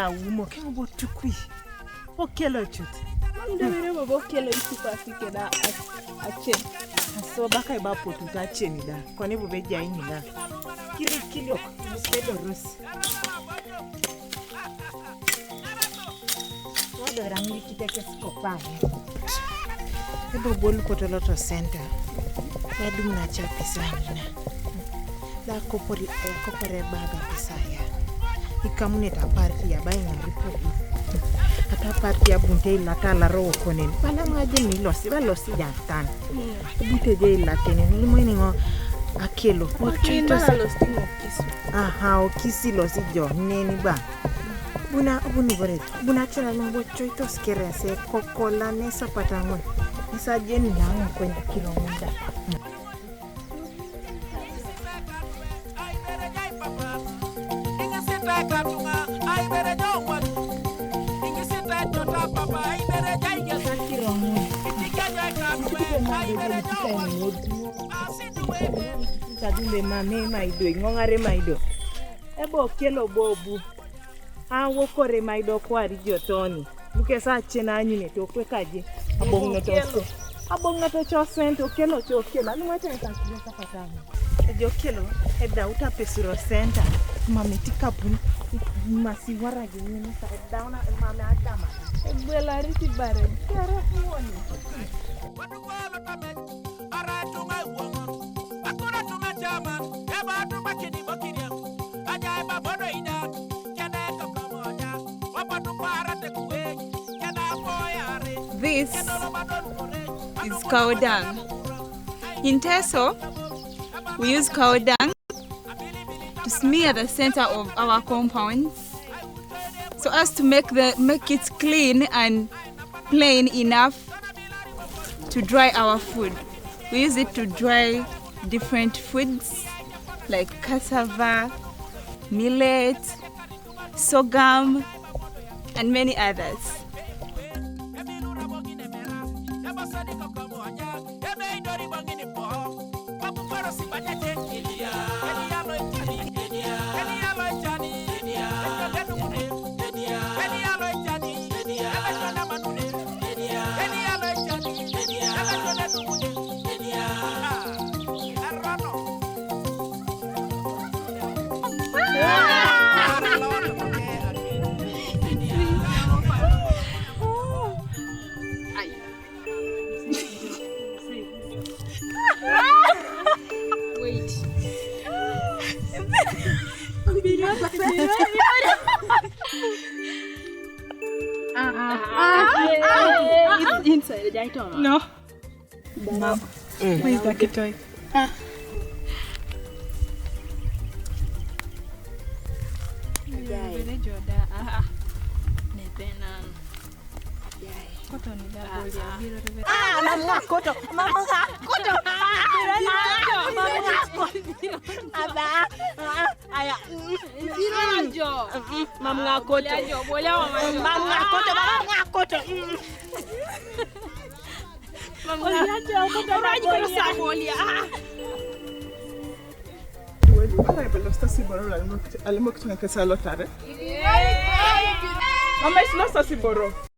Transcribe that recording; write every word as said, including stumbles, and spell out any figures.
Awumo ke bo tukui. Okelo chut. Mdebere bo bo kelo itu pa fike da a- ache. So baka iba potu ta cheni da. Koni bo be jai ni da. Kili kili ok. Sedo ros. Wado rangi kite ke sikopa. Ebo bolu kotolo to center. Yadum na cha pesa mina. Da kopori, eh, kopore baga pesa ya. Ikamune ta party ya bai ngari po. Ata party ya bunte ila ta la ro konen. Bala ma je mi losi, ba losi ya tan. Bunte je ila kenen. Ni mo ni ngo akelo. Okinda losi mo kisu. Aha, okisi losi jo. Neni ba. Buna, buni bore. Buna chela no bo choito skere se kokola ne sapata ngo. Isa je ni na ngo kwenye kilo munda. Sadile mame maido, ngongare maido. Ebo kelo bobu. Awo kore maido kwari jotoni. Luke sa chena anyine to kwe kaje. Abong na to. Abong na to cho sento kelo cho kelo. Anu wete ka kilo ka patani. Ejo kelo. Eda uta pesuro senta. Mame tika pun. Masi wara je ni sa eda una mame adama. Ebwela riti bare. Kero kuoni. This is cow dung. In Teso, we use cow dung to smear the center of our compounds so as to make the make it clean and plain enough to dry our food. We use it to dry different foods like cassava, millet, sorghum, and many others. Wait. Ah, ah, ah, ah, ah. It's inside, I don't know. No. Mama. Mm. Where is the kitoi? Ah. Vile Joda. Ah, ah. Nepe nano. Koto ni da bolia, biro rebe. Ah, mama koto, mama koto. Biro nano, mama koto. Aba, ah, aya. Biro jo. Mm, mama koto. Bolia jo, bolia mama jo. Mama koto, mama koto. Mm. Mama koto, koto. Weli, wala ibe losta si boro la, alimo kitu ngeke sa lotare. Mama, is losta si boro.